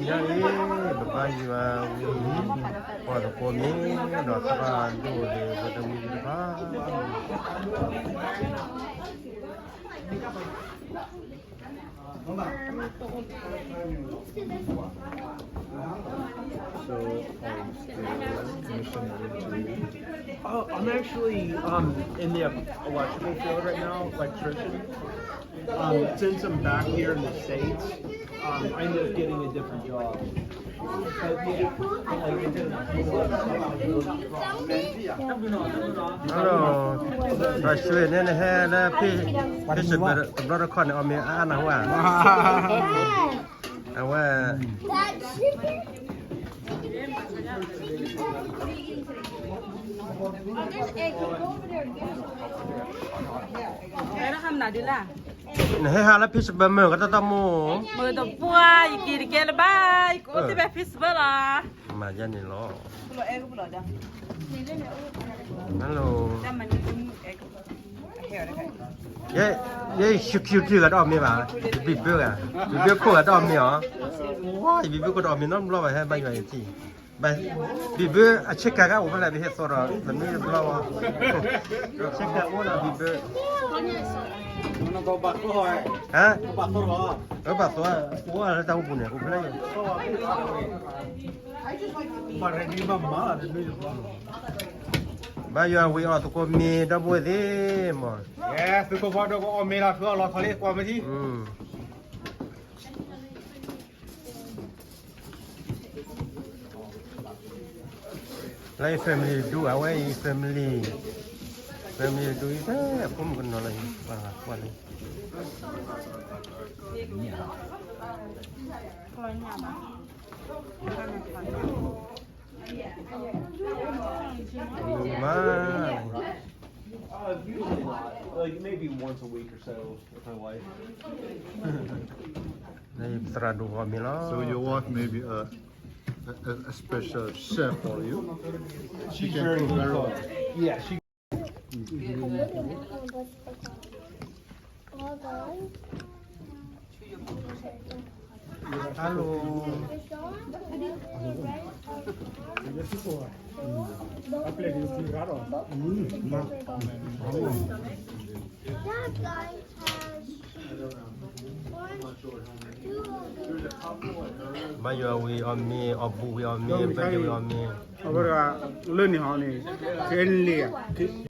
မံၤညါအံၤ ပဘါယွၤဝံၤ ပှၤသကိးမ့ၢ်ဒီးသရၣ်ဒိၣ်ဒီး ပတမံၤတဖၣ် So, um, missionary to Oh, I'm actually um in the electrical field right now, electrician. Um, since I'm back here in the States, um, I ended up getting a different job. But yeah, like, it didn't- Hello, ဒီးရွှေန့ၣ် နဟဲလၢဖ့ၣ် ဖ့ၣ်စဘၢၣ် တဘျီတခီၣ်န့ၣ် အီၣ်မ့ၤအါအါနၢ်ဟူဧါ အဝဲ နဟဲဟးလၢဖ့ၣ်စဘၢၣ်မုၢ် ကတၢၢ်တၢၢ်မိၢ် မုၢ်တပှၢ် ယက့ၤတကဲလၢၤဘၣ် ယကအိၣ်သ့ၣ်ဖဲဖ့ၣ်စဘၢၣ်လီၤ မၤယဲန့ၣ်လီၤ Hello ယဲ ယဲ security ဂၤတအီၣ်မ့ၤဘၣ် ယဘံၣ်ဘၢဂၤ ဘံၣ်ဘၢခိၣ်ဂၤတအီၣ်မ့ၤအီၤ ဝါ ယဘံၣ်ဘၢခိၣ်တအီၣ်မ့ၤနီတဘျီဘၣ် ဟဲဘါယွၤယထံၣ် ဘံၣ်ဘၢအဆ့ကၤကအိၣ်ဖဲလဲၣ် ပဟဲသီဒီး တမ့ၢ်တဘျီဘၣ် ဆ့ကၤအိၣ်ဒီးဘံၣ်ဘၢ ဟါ ဘၣ်သီ အိၣ်လၢတၢ်အိၣ်ပူၤန့ၣ် အိၣ်ဖဲလဲၣ် ဘါယွၤဝံၤအီၣ်သကိးမ့ၤဒီပုၢ်ဝဲၢ်သ့ၣ် မ့ၢ် သုးခိၣ်ဖီဒိၣ်ကအီၣ်မ့ၤလီၤ ထွဲအီၣ်လီၤထီၣ်လံ ကွၢ်မ့ၢ်ထံ လၢအံၤ family တဒူ အဝဲအံၤ family, family တဒူအံၤ အဖိမုၣ်ကနီၤလၢအံၤ ကွၢ်လၢ မါ Uh, usually not. Like, maybe once a week or so with my wife. သရၣ်ဒိၣ်ဂီၢ်မံၤလီၤ. So your wife may be a, a, a special chef for you. She can cook very well. Yeah, she Hello. That guy has one, two of them. ဘၣ်ယွၤဝံၤအီၣ်မ့ၤ, အီၣ်ဘူးဝံၤအီၣ်မ့ၤ, ဘၣ်ဒ့ဝံၤအီၣ်မ့ၤ. အဝဲဒၣ်လၢန့ၣ်ဟီန့ၣ်, ခဲန့ၣ်လံဧါ.